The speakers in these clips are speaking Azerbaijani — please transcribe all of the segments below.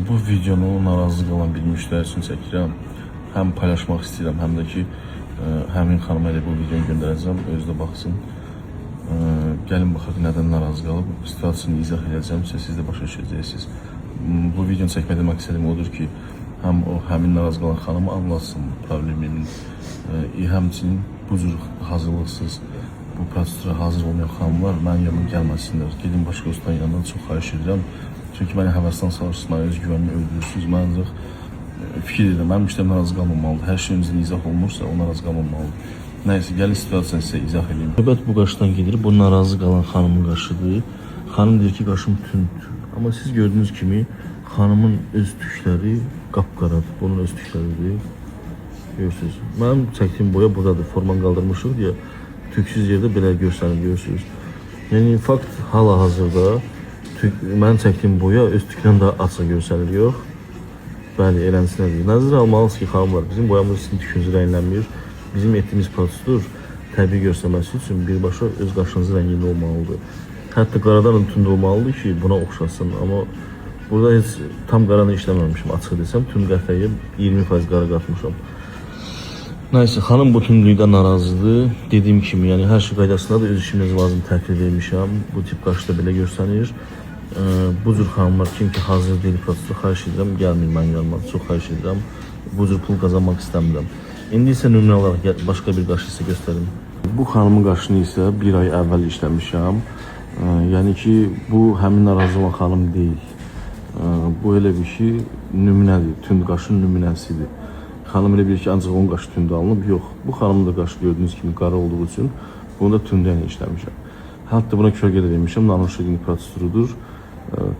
Bu videonu narazı qalan bir müştəri üçün çəkirəm. Həm paylaşmaq istəyirəm, həm də ki həmin xanıma elə bu videonu göndərəcəm, özü də baxsın. Gəlin baxaq nədən narazı qalıb. Situasiyasını izah edəcəm, siz də başa düşəcəksiniz. Bu videonu çəkmədə məqsədim odur ki, həm o həmin narazı qalan xanımı anlasın problemimin, həmçinin bu cür hazırlıqsız bu prosedura hazır olmayan xanımlar mənim yanıma gəlməsinlər. Gedin başqa ustanın yanına, çox xahiş edirəm. Çünki məni həvəsdən salırsınız, mənim özgüvənimi öldürürsünüz. Mən ancaq fikir edirəm, mənim müştərim narazı qalmamalıdır. Hər şey öncədən izah olunursa, o narazı qalmamalıdır. Nəysə, gəlin situasiyanı sizə izah edeyim. Söhbət bu qaşdan gedir. Bu narazı qalan xanımın qaşıdır. Xanım deyir ki, qaşım tündür. Amma siz gördüyünüz kimi xanımın öz tükləri qapqaradır. Bunun öz tükləridir. Görürsünüz. Mənim çəkdiyim boya buradadır. Forman qaldırmışıq deyə tüksüz yerdə belə görsənir, görürsünüz. Yəni fakt hal-hazırda mənim çəkdiyim boya öz tükdən daha açıq görsənir, yox? Bəli, elənsinədir. Nəzərə almalısınız ki, xanımlar, bizim boyamız sizin tükünüzü rənglənmir. Bizim etdiyimiz prosedur təbii görsənməsi üçün birbaşa öz qaşınızın rəngində olmalıdır. Hətta qaradan da tünd olmalıdır ki, buna oxşasın. Amma burada heç tam qaranı işləməmişim, açıq desəm, tünd qəhvəyə 20% qara qatmışam. Nəysə, xanım bu tündlükdən narazıdır. Dediyim kimi, yəni hər şey qaydasındadır. Öz işimə lazım təhvil vermişəm. Bu tip qaşda belə görsənir. Bu cür xanımlar kim ki hazır deyil prosedura, xahiş edirəm, gəlməyin mənim yanıma. Çox xahiş edirəm. Bu cür pul qazanmaq istəmirəm. İndi isə nümunə olaraq başqa bir qaşı sizə göstərim. Bu xanımın qaşını isə bir ay əvvəl işləmişəm. Yəni ki, bu həmin narazı olan xanım deyil. Bu elə bir şey nümunədir, tünd qaşın nümunəsidir. Xanım elə bilir ki, ancaq onun qaşı tünd alınıb. Yox, bu xanımın da qaşı gördüyünüz kimi qara olduğu üçün bunu da tündən işləmişəm. Hətta buna kölgə də vermişəm, nano-shading prosedurudur.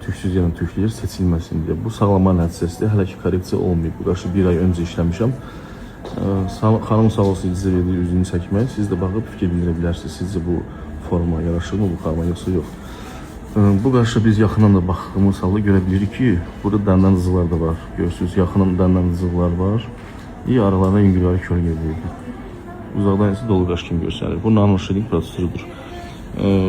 Tüksüz yerə tükləyir, seçilməsin deyə. Bu sağlama nəticəsidir. Hələ ki korreksiya olmayıb. Bu qaşı bir ay öncə işləmişəm. Xanım sağ olsun icazə verdi üzünü çəkmək. Siz də baxıb fikir bildirə bilərsiniz. Sizcə bu forma yaraşır mı bu xanıma yoxsa yox? Bu qaşa biz yaxından da baxdığımız halda görə bilirik ki, burada dəndən cızıqlar da var. Görürsünüz, yaxından dəndən cızıqlar var. İyi aralarına yüngülvari kölgə verdi. Uzaqdan isə dolu qaş kimi görsənir. Bu nano-shading prosedurudur.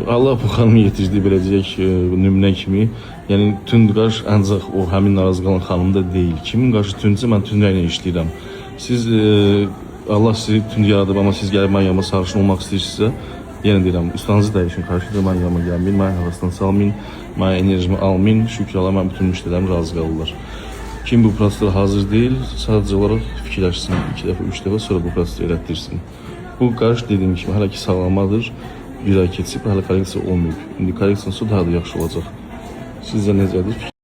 Allah bu xanımı yetirdi belə deyək, nümunə kimi. Yəni tünd qaş ancaq o həmin narazı qalan xanımda deyil. Kimin qaşı tündsə mən tünd rənglə işləyirəm. Siz Allah sizi tünd yaradıb, amma siz gəlib mənim yanıma sarışın olmaq istəyirsinizsə, yenə deyirəm, ustanızı dəyişin, xahiş edirəm, mənim yanıma gəlməyin, məni həvəsdən salmayın, mənim enerjimi almayın. Şükür Allah, mənim bütün müştərilərim razı qalırlar. Kim bu prosedura hazır deyil, sadəcə olaraq fikirləşsin iki dəfə, üç dəfə, sonra bu proseduru elətdirsin. Bu qaş dediyim kimi hələ ki sağlamadır. Bir ay keçib, hələ korreksiya olmayıb. İndi korreksiyadan sonra daha da yaxşı olacaq. Sizcə necədir?